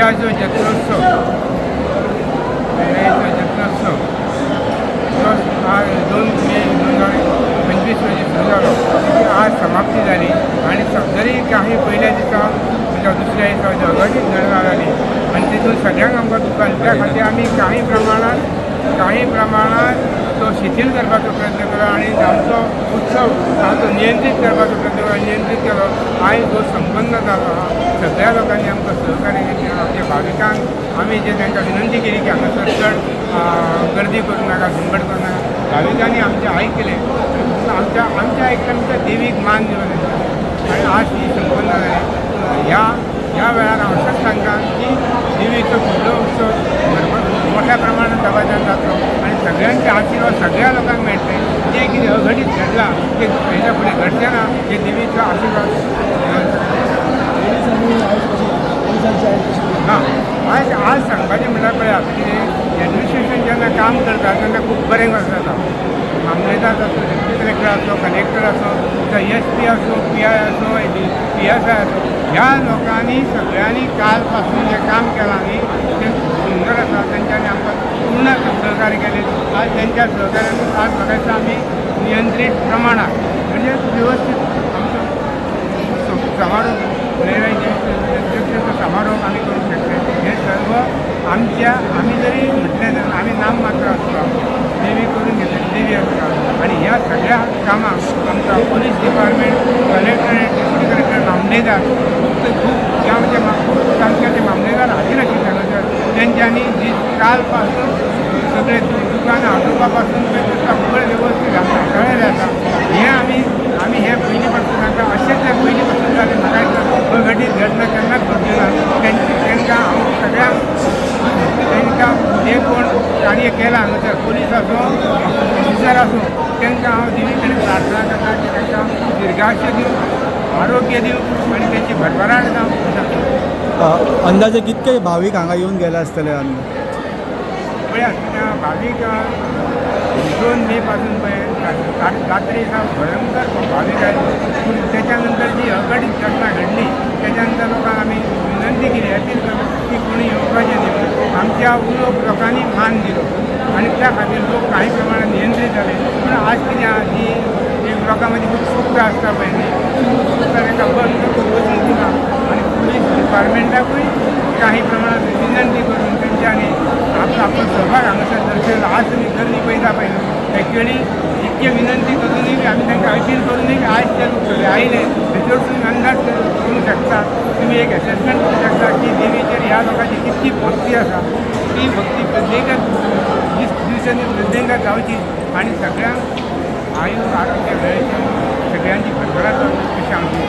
लयराईचो जत्रोत्सव, लयराईचो जत्रोत्सव जो आज 2 मे 2025 रोजी सुरू जालो, तेची आज समाप्ती जाली. आनी जरी काही पयल्या दिसा किंवा दुसऱ्या दिसा जे अघटीत घडणा जाली आनी तितून सगळ्यांक आमकां दुकान, त्या खातीर आमी काही प्रमाणात तो शिथील करपाचो प्रयत्न केलो आनी आमचो उत्सव आहा तो नियंत्रीत करपाचो प्रयत्न केलो, नियंत्रीत केलो. आयज जो संपन्न जालो आहा, सगळ्या लोकांनी आमकां सहकार्य केलें. आमच्या भाविकांक आमी जे तांकां विनंती केली की हांगासर चड गर्दी करूं नाका, झुंबड करूं नाका, भाविकांनी आमचें आयकलें. आमच्या आमच्या आयकलें, आमच्या देवीक मान दिलो तेंच्यांनी आनी आज ही संपन्न जाली. ह्या ह्या वेळार हांव अशेंच सांगता की देवीचो फुडलो उत्सव भरपूर मोठ्या प्रमाणात दबाज्यान जातलो आनी सगळ्यांचे आशिर्वाद सगळ्या लोकांक मेळटले. जें कितें अघटीत घडलां तें हेच्या फुडें घडचें ना, हे देवीचो आशिर्वाद घेवन. पोलिसांनी आयज कशी, पोलिसांची आयज कशी? हां, आयज आज सांगपाचें म्हणल्यार पळयात, कितें एडमिनिस्ट्रेशन जेन्ना काम करता तेन्ना खूब बरें जाता. मामलेदार आसूं, डेप्युटी कलेक्टर आसूं, कलेक्टर आसूं, एस पी आसूं, पी I आसूं, पी एस I आसूं, ह्या लोकांनी सगळ्यांनी काल पासून जें काम केलां न्ही, तें सुंदर आसा. तेंच्यांनी आमकां पूर्ण सहकार्य केलें. आज तेंच्या सहकार्यान आज म्हाका दिसता आमी नियंत्रीत प्रमाणात, म्हणजे व्यवस्थीत आमचो समारोप, लयराईचे समारोप आमी करूंक शकले. हे सर्व आमच्या, आमी जरी म्हटलें तर आमी नाम मात्र आसता, देवी करून घेतली, देवी आसता. आनी ह्या सगळ्या कामाक आमकां police department, collector, deputy collector, मामलेदार खूब खूब ज्या आमच्या खूब तालुक्याचे मामलेदार हाजीर आशिल्ले हांगासर. तेंच्यांनी जी काल पासून सगळे दुकानां हाडोवपा पासून ते सगळें व्यवस्थीत हाताळलेलें आसा. हें आमी आमी हें पयलीं पासून तांकां अशेंच जर पयलीं पासून जालें, म्हाका दिसता अघटीत घटना केन्नाच घडची ना. तांकां हांव सगळ्यांक, तांकां जे कोण कार्य केलां हांगासर, पोलीस आसूं, ऑफिसर आसूं, तांकां हांव देवी कडेन प्रार्थना करता की तांकां दिर्घायुश्य दिवं, आरोग्य दिवं आनी तेंची भरभराट जावं अशें. अंदाजे कितके भावीक हांगा येवन गेले आसतले अंदाज? पळयात, त्या भावीक 2 मे पासून पळय रात्री सावन भयंकर भावीक आयले, पूण त्याच्या नंतर जी अघटीत घटना घडली, त्याच्या नंतर लोकांक आमी विनंती केली, अपील केली की कोणी येवपाचें न्ही म्हणून. आमच्या उलोवप लोकांनी मान दिलो आनी त्या खातीर लोक काही प्रमाणात नियंत्रीत जाले. पूण आज कितें आहा की एक लोकां मदीं उत्सुकता आसता पळय न्ही, ती उत्सुकता तांकां बंद वचूंक दिना. आनी पुलीस डिपार्टमेंटाकूय काही प्रमाणात विनंती करून तेंच्यांनी आपलो आपलो सहभाग हांगासर दर्शयलो. आज तुमी गर्दी पळयता पळय न्हू, एक्चुअली इतके विनंती करूनय बी, आमी तांकां अपील करूनय बी आयज ते लोक सगळे आयले. हेचेर तुमी अंदाज करूंक शकता, तुमी एक एसेसमेंट करूंक शकता की देवीचेर ह्या लोकांची कितकी भक्ती आसा. ती भक्ती प्रत्येकाक दीस दिवसांनी प्रत्येकाक जावची आनी सगळ्यांक आयु आरोग्य मेळचें, सगळ्यांची भरभराट जावची अशें आमची